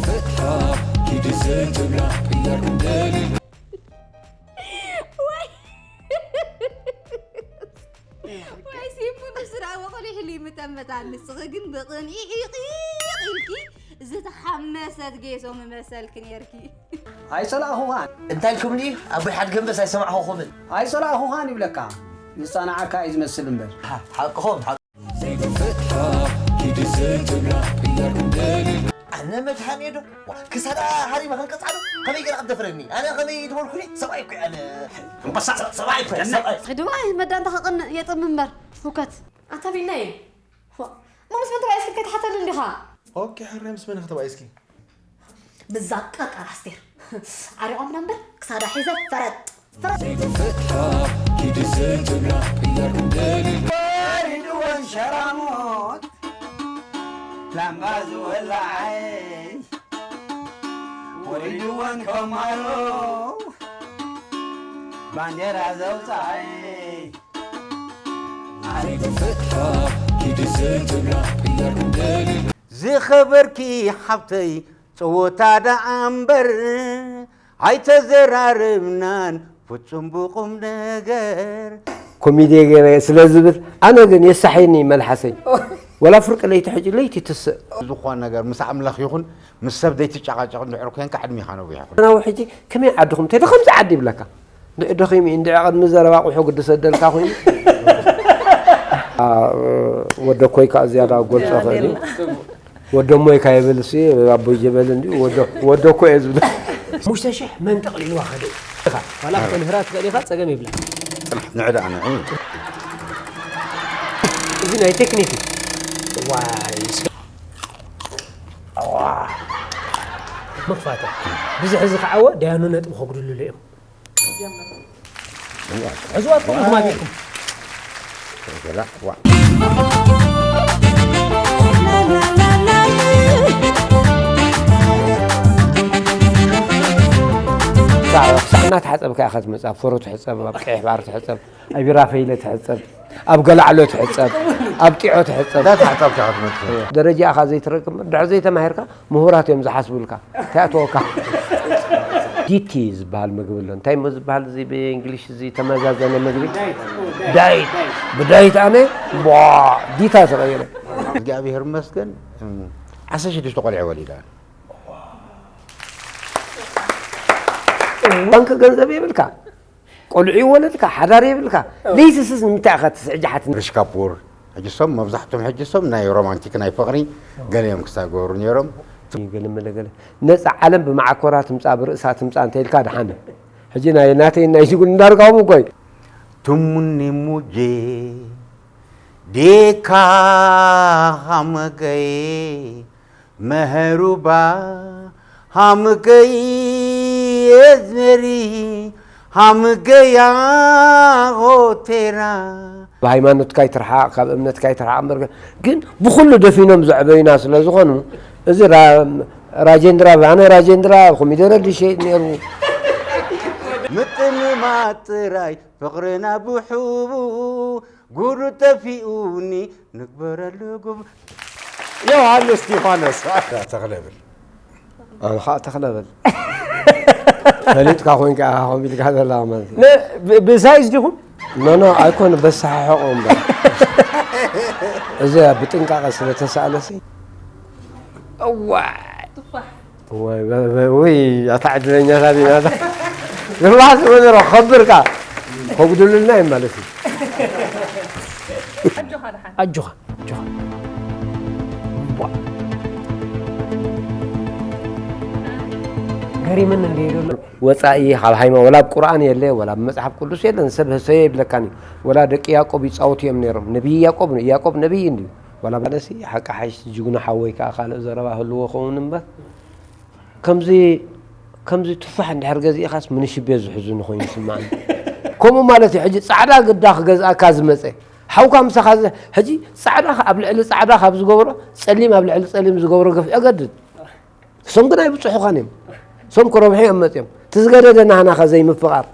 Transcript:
ፍትሓ ኪዲ ዝትብላ ቅያር ክንደልል ወይ ወይ ሲሙ ንስራ ወኸሉ ይሕሉ ይምጠመጣ ንስኺ ግን ብቕንኢ ሒቕ ኢልኪ ዝተሓመሰት ጌሶ ምመሰልኪ ነርኪ። ኣይጸላእኹኻን። እንታይ ኢልኩምኒ? ኣቦይ ሓድጊ ኣንበሳ ኣይሰማዕኹኹምን። ኣይጸላእኹኻን ይብለካ። ዝጸናዓካ እዩ ዝመስል እምበር። ሓቅኹም። ዘይብፍትሓ ኪዲ ዝትብላ ቅያር ክንደልል ኣነ መድሓኒ ዶ ክሳዳ ሃሪመ ከንቀጻ ዶ ከመይ ገይረ ክደፍረኒ ኣነ ከመይ ዝበልኩኒ ሰብኣይ እኮ ኣነ እንበሳ ሰብኣይ እኮ ሰብኣይ ሕድዋይ መዳንታ ከቕንእ የጥም እምበር ሁከት ኣታ ቢናየ ዋ፣ እሞ ምስ መን ተባኢስኪ ከይትሓተኒ እንዲኻ? ኦኬ ሕራይ ምስ መን ኢኺ ተባኢስኪ? ብዛ ቀርቀር ኣስቴር ዓሪቖምና እምበር ክሳዳ ሒዘ ፈረጥ ፈረጥ። ዘይብፍትሓ ኪዲ ዝትብላ ቅያር ክንደልል ወሪድወን ሸራሙት ላምባ ዝወላዓይ ወሪድወን ከማሮ ባንዴራ ዘውፃዓይ ዝኸበርኪ ሓብተይ ጸወታ ደኣ እምበር ኣይተዘራርብናን ፍጹም ብቑም ነገር። ኮሚዴ ገይረ ስለ ዝብል ኣነ ግን የሳሕየኒ መልሓሰይ። ወላ ፍርቂ ለይቲ ሕጂ ለይቲ ትስእ። ዝኾነ ነገር ምስ ኣምላኽ ይኹን ምስ ሰብ ዘይትጨቓጨቕ እንድሕር ኮንካ ዕድሜኻ ነዊሕ ይኹን። ናው ሕጂ ከመይ ዓድኹም ተደ ከምዚ ዓዲ ይብለካ። እንድዒ ደኺሙ እዩ፣ እንድዒ ቅድሚ ዘረባ ቁሑ ግዲ ሰደልካ ኮይኑ። ወደ ኮይካ ዝያዳ ጎልፀ ኽእል እዩ። ወደ ሞይካ ይብል ሲ ኣቦይ ጀበል እንዲ ወደ እኮ እየ ዝብል። ሙሽተ ሽሕ መን ጠቕሊልዋ ኸደ እዩ? ዋላ ክትምህራ ትኽእል ኢኻ፣ ፀገም የብላ። ንዕዳ ንዒ። እዚ ናይ ቴክኒክ እዩ። ዋይ መኽፋተ ብዙሕ እዚ ከዓወ ደያኑ ነጥቢ ከጉድልሉ እዮም። ሕዝዋ ጥቕምኹም ኣቢልኩም። ሳዕ እናተሓፀብካ ኢኻ ትመፅእ። ኣብ ፈሮ ትሕፀብ፣ ኣብ ቀይሕ ባሕሪ ትሕፀብ፣ ኣብ ቢራፈይለ ትሕፀብ፣ ኣብ ገላዕሎ ትሕፀብ፣ ኣብ ጢዖ ትሕፀብ። እንዳተሓፀብካ ኢኻ ትመፅእ። ደረጃኻ ዘይትረክብ ድሕር ዘይተማሂርካ ምሁራት እዮም ዝሓስቡልካ። እንታይ ኣተወካ? ዲቲ ዝበሃል ምግቢ ኣሎ። እንታይ እሞ ዝበሃል እዚ ብእንግሊሽ እዚ ተመዛዘነ ምግቢ? ዳይት። ብዳይት ኣነ ቧ ዲታ ተቐይረ። እግዚኣብሔር ይመስገን ዓሰርተ ሽዱሽተ ቆልዑ ወሊዳ። ባንክ ገንዘብ የብልካ፣ ቆልዑ ይወለድካ፣ ሓዳር የብልካ። ለይትስስ ንምንታይ ኢኻ ትስዕጃሓት? ሪሽ ካፑር ሕጂ ሶም መብዛሕትኦም ሕጂ ሶም ናይ ሮማንቲክ ናይ ፍቕሪ ገለ እዮም ክሳብ ገበሩ ነይሮም። ገለ መለ ገለ ነፃ ዓለም ብመዓኮራ ትምፃ ብርእሳ ትምፃ እንተ ኢልካ ደሓን። ሕጂ ናይ ናተይ ናይ ሽጉን እንዳርካቦም እኮ እዩ። Tummunni mujje deka hamgay mehruba hamgay ezmeri hamgaya hotera ብሃይማኖትካ ይትርሓቕ ካብ እምነትካ ይትርሓቕ እምበር ግን ብኩሉ ደፊኖም ዘዕበዩና ስለ ዝኾኑ እዚ ራጀንድራ ኣነ ራጀንድራ ኮሚደረ ድሸይጥ ነይሩ ምጥምማት ጥራይ ፍቕርና ብሕቡ ጉዱ ጠፊኡኒ ንግበረሉ ጉብ ዮሃንስ እስጢፋኖስ ተኽለብል ኣነ ከዓ ተኽለበል ፈሊጥካ ኮይንካ ኢኻ ከምኡ ኢልካ ዘለኻ ማለት እዩ ብሳይዝ ዲኹም ኖኖ ኣይኮነ በሰሓሕቆ እምበር እዚ ብጥንቃቐ ስለ ተሳእለሲ እዋ ወይ ኣታ ዕድለኛታት ኢና ዝባስ ወደሮ ከብርካ ከጉድሉልና እዩ ማለት እዩ ኣጆኻ ኣጆኻ ኣጆኻ ገሪመኒ እንደ ዘሎ ወፃኢ ካብ ሃይማ ወላ ኣብ ቁርኣን የለ ወላ ኣብ መፅሓፍ ቅዱስ የለን ሰብ ህሰዮ ይብለካን እዩ ወላ ደቂ ያዕቆብ ይፃወቱ እዮም ነይሮም ነብይ ያዕቆብ ያዕቆብ ነብይ እንድዩ ወላ ባለሲ ሓቂ ሓይሽ ጅግና ሓወይ ከዓ ካልእ ዘረባ ህልዎ ኸውን እምበር ከምዚ ከምዚ ቱፋሕ እንድሕር ገዚእኻስ ምንሽቤ ዝሕዝኒ ኮይኑ ይስማዕኒ ከምኡ ማለት እዩ ሕጂ ፃዕዳ ግዳ ክገዝኣካ ዝመፀ ሓውካ ምሳኻ ሕጂ ፃዕዳ ኣብ ልዕሊ ፃዕዳ ካብ ዝገብሮ ፀሊም ኣብ ልዕሊ ፀሊም ዝገብሮ ግፍዒ ገድድ እሶም ግን ኣይብፅሑኻን እዮም እሶም ክረብሑ እዮም መፅዮም እቲ ዝገደደ ናህናኸ ዘይምፍቓር